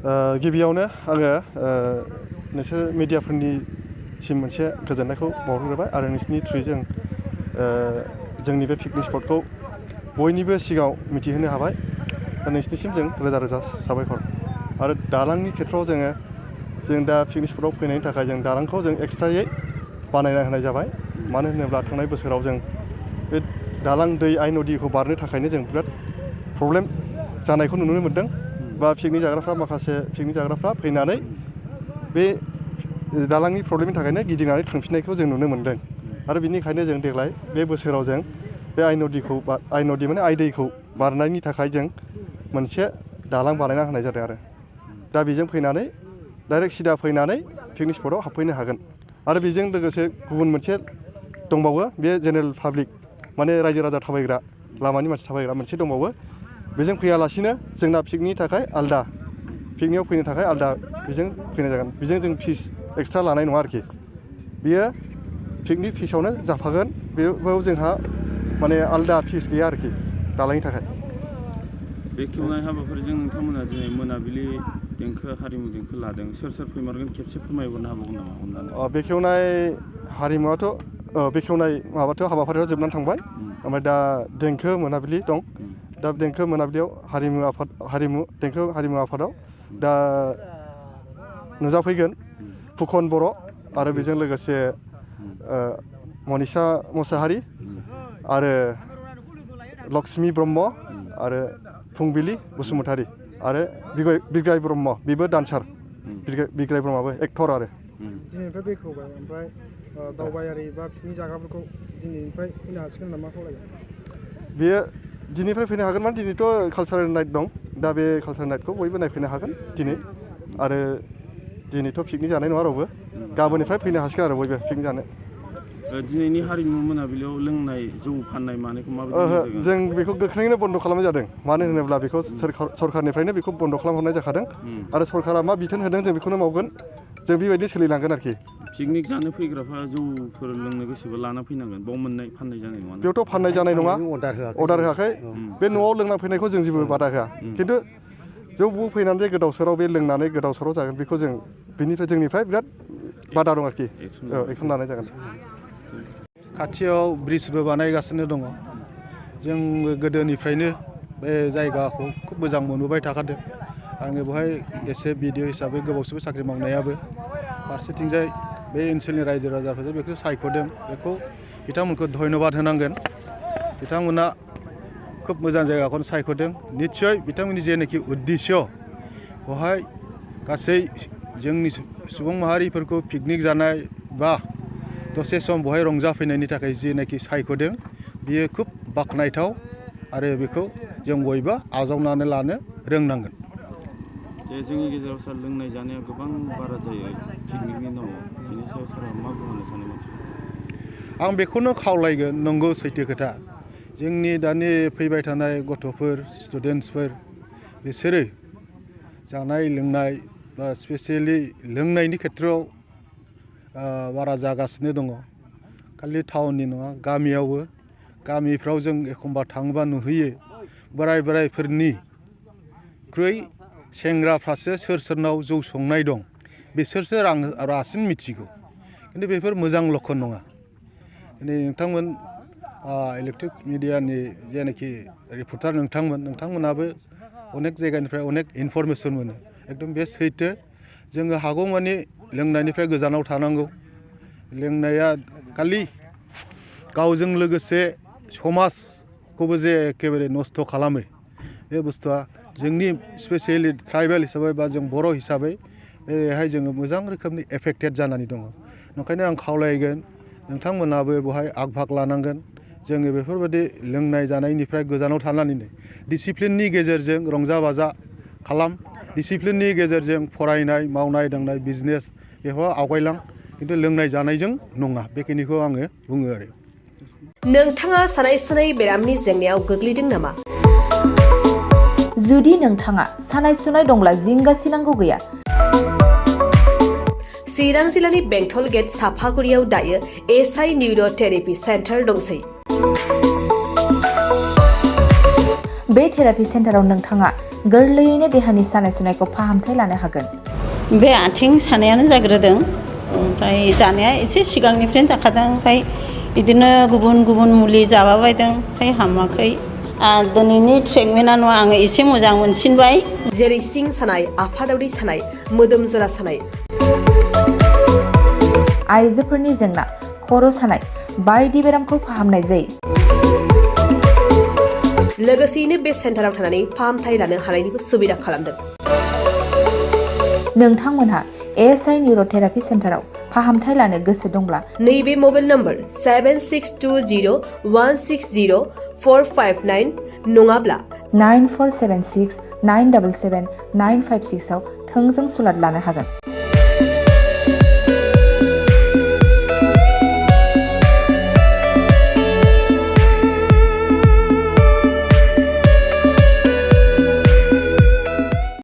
गिबियावनो आङो नोंसोर मिडियाफोरनिसिम मोनसे गोजोननायखौ बावहरग्रोबाय आरो नोंसोरनि थ्रुयै जोंनि बे पिकनिक स्पटखौ बयनिबो सिगाङाव मिथिहोनो हाबाय दा नोंसोरनिसिम जों रोजा रोजा साबायखर आरो दालांनि खेथ्रआव जों दा पिकनिक स्पटआव फैनायनि थाखाय जों दालांखौ जों एक्सट्रायै बानायना होनाय जाबाय मानो होनोब्ला थांनाय बोसोराव जों बे दालां दै आइ नदीखौ बारनो थाखायनो जों बिराद प्रब्लेम जानायखौ नुनो मोन्दों बा पिकनिक जाग्राफ्रा फैनानै बे दालांनि प्रब्लेमनि थाखायनो गिदिंनानै थांफिननायखौ जों नुनो मोन्दों आरो बिनिखायनो जों देग्लाय बे बोसोराव जों बे आइ नदि माने आइ दैखौ बारनायनि थाखाय जों मोनसे दालां बानायना होनाय जादों आरो दा बेजों फैनानै डाइरेक्ट सिदा फैनानै पिकनिक स्पटआव हाबफैनो हागोन आरो बेजों लोगोसे गुबुन मोनसे दंबावो बे जेनेरेल पाब्लिक माने रायजो राजा थाबायग्रा लामानि मानसि थाबायग्रा मोनसे दंबावो बेजों फैयालासिनो जोंना पिकनिकआव फैनो थाखाय आलदा बेजों फैनाय जागोन बेजों जों फिस एक्सट्रा लानाय नङा आरोखि बियो पिकनिक फिसावनो जाफागोन बेयाव जोंहा माने आलदा फिस गैया आरोखि दालांनि थाखाय बेखेवनाय हाबाफारिजों नोंथांमोना दिनै मोनाबिलि देंखो हारिमु देंखो लादों सोर फैमारगोन खेबसे फोरमायहरनो हाबावगोन नामा अननानै बेखेवनाय हारिमुआथ' बेखेवनाय हाबाफारिया जोबनानै थांबाय ओमफ्राय दा देंखो मोनाबिलि दं दा देंखो मोनाबिलियाव देंखो हारिमु आफादाव दा नुजाफैगोन फुखन बर' आरो बेजों लोगोसे मनिषा मोसाहारि आरो लक्ष्मी ब्रह्म आरो फुंबिलि बसुमतारी आरो बिग्राय ब्रह्म बेबो डान्सार बिग्राय ब्रह्मआबो एक्टर आरो दिनैनिफ्राय बेखेवबाय ओमफ्राय दावबायारि बा पिकनिक जाग्राफोरखौ दिनैनिफ्राय फैनो हासिगोन नामा खावलायगोन बेयो दिनैनिफ्राय फैनो हागोन माने दिनैथ' कालसारेल नाइट दं दा बे कालसारेल नाइटखौ बयबो नायफैनो हागोन दिनै आरो दिनैथ' पिकनिक जानाय नङा रावबो गाबोननिफ्राय फैनो हासिगोन आरो बयबो पिकनिक जानो दिनैनि हारिमु मोनाबिलियाव लोंनाय जौ फाननाय मानायखौ माबायदि जों बेखौ गोख्रैनो बन्द' खालामनाय जादों मानो होनोब्ला बेखौ सरखारनिफ्रायनो बेखौ बन्द' खालामहरनाय जाखादों आरो सरकारा मा बिथोन होदों जों बेखौनो मावगोन जों बेबायदि सोलिलांगोन आरोखि पिकनिक जानो फैग्राफ्रा जौफोर लोंनो गोसोबा लाना फैनांगोन बाव फाननाय जानाय नङा बेयावथ' फाननाय जानाय नङा अर्डार होआखै बे न'आव लोंना फैनायखौ जों जेबो बादा होआ खिन्थु जौ फैनानै गोदाव सोराव बे लोंनानै गोदाव सोराव जागोन बेखौ जों जोंनिफ्राय बिराद बादा दं आरोखि एक्सन लानाय जागोन खाथियाव ब्रिजबो बानायगासिनो दङ जोंबो गोदोनिफ्रायनो बे जायगाखौ खुब मोजां मोनबोबाय थाखादों आङो बेवहाय एसे भिडिअ हिसाबै गोबावसैबो साख्रि मावनायाबो फारसेथिंजाय बे ओनसोलनि रायजो राजाफोरजों बेखौ सायख'दों बेखौ बिथांमोनखौ धन्यबाद होनांगोन बिथांमोना खुब मोजां जायगाखौनो सायख'दों निस्सय बिथांमोननि जेनाखि उद्देश्य बेवहाय गासै जोंनि सुबुं माहारिफोरखौ पिकनिक जानाय बा दसे सम बेवहाय रंजाफैनायनि थाखाय जेनाखि सायख'दों बियो खुब बाख्नायथाव आरो बेखौ जों बयबो आजावनानै लानो रोंनांगोन जोंनि गेजेराव सार लोंनाय जानाया गोबां बारा जायो पिकनिकनि नामाव बेनि सायाव सारा मा बुंनो सानो मानसिफोरा आं बेखौनो खावलायगोन नंगौ सैथो खोथा जोंनि दानि फैबाय थानाय गथ'फोर स्टुडेन्टसफोर बिसोरो जानाय लोंनाय बा स्पेसियेलि लोंनायनि खेथ्रआव बारा जागासिनो दङ खालि टाउननि नङा गामिफ्राव जों एखमबा थाङोबा नुहैयो बोरायफोरनिख्रुइ सेंग्राफ्रासो सोरनाव जौ संनाय दं बिसोरसो रासिन मिथिगौ खिन्थु बेफोर मोजां लक्षन नङा दिनै नोंथांमोन इलेक्ट्रिक मिडियानि जेनाखि रिपर्टार नोंथांमोनाबो अनेक जायगानिफ्राय अनेक इनफरमेसन मोनो एकदम बे सैथो जोङो हागौमानि लोंनायनिफ्राय गोजानाव थानांगौ लोंनाया खालि गावजों लोगोसे समाजखौबो जे एखेबारे नस्थ' खालामो बे बुस्थुआ जोंनि स्पेसियेलि ट्राइबेल हिसाबै बा जों बर' हिसाबै बेहाय जोङो मोजां रोखोमनि एफेक्टेड जानानै दङ ओंखायनो आं खावलायगोन नोंथांमोनाबो बेवहाय आग भाग लानांगोन जोङो बेफोरबायदि लोंनाय जानायनिफ्राय गोजानाव थानानैनो डिसिप्लिननि गेजेरजों रंजा बाजा खालाम डिसिप्लिननि गेजेरजों फरायनाय मावनाय दांनाय बिजनेस बेफोराव आवगायलां खिन्थु लोंनाय जानायजों नङा बेखिनिखौ आङो बुङो आरो नोंथाङा सानाय सुनाय बेरामनि जेंनायाव गोग्लैदों नामा जुदि नोंथाङा सानाय सुनाय दंब्ला जिंगासिनांगौ गैया चिरां जिल्लानि बेंटल गेट साफागुरियाव दायो एसआइ निउर' थेरेपि सेन्टार दंसै बे थेरापि सेन्टाराव नोंथाङा गोरलैयैनो देहानि सानाय सुनायखौ फाहामथाय लानो हागोन। बे आथिं सानायानो जाग्रोदों, ओमफ्राय जानाया एसे सिगांनिफ्रायनो जाखादों, ओमफ्राय बिदिनो गुबुन गुबुन मुलि जाबाबायदों, ओमफ्राय हामाखै। दिनैनि ट्रिटमेन्टआ नङा, आङो एसे मोजां मोनसिनबाय। जेरै सिं सानाय, आफादावरि सानाय, मोदोम जरा सानाय, आइजोफोरनि जेंना, खर' सानाय बायदि बेरामखौ फाहामनाय जायो। लोगोसेयैनो बे सेन्टाराव थानानै फाहामथाय लानो हानायनिबो सुबिदा खालामदों। नोंथांमोनहा ASI निउर'थेरापि सेन्टाराव फाहामथाय लानो गोसो दंब्ला नैबे मबाइल नम्बर 7620160459 नङाब्ला 9476977956 आव थोंजों सुलाद लानो हागोन।